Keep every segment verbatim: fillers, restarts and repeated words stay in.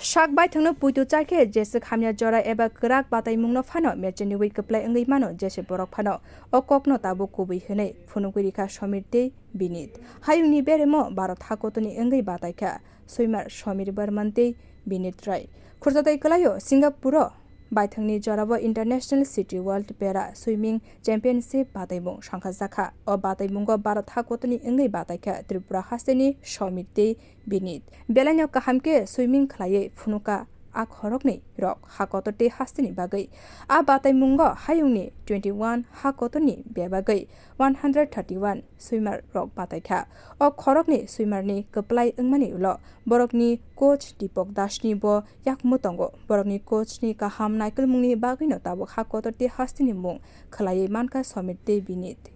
Sak baithangno puitu chakhe jeswk hamya jora eba kwrak bataimungno phano mechaniwi kwplai wngwi mano jese borok phano o kokno tabuk kubui hwnwi phunugwi rikha Somir tei Binit. Hayungni beremo Bharat hakotorni wngwi bataikha swimar Somir Barman tei Binit Rai. Khurjatai kwlaio Singapore-o baithangni jorao International City World Para Swimming Championship bataimung sangkhajakha. O bataimungo Bharat hakotorni wngwi bataikha Tripura hasteni Somir tei Binit. Belaino kaham khe swimming khlaiwi phunukha a khoroknwi rok hakotor tei hasteni bagwi. A bataimungo hayungni twenty one hakotorni bebagwi one hundred thirty one swimar rok bataikha. O khoroknwi swimar ni kwplai wngmani ulo borokni coach Deepak Das ni bo yakmo tongo. Borokni coach ni kaham naikolmungni bagwino tabuk hakotor tei hasteni mung khlaiwi mankha Somir tei Binit.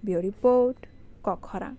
Bureau Report, Kok Khorang.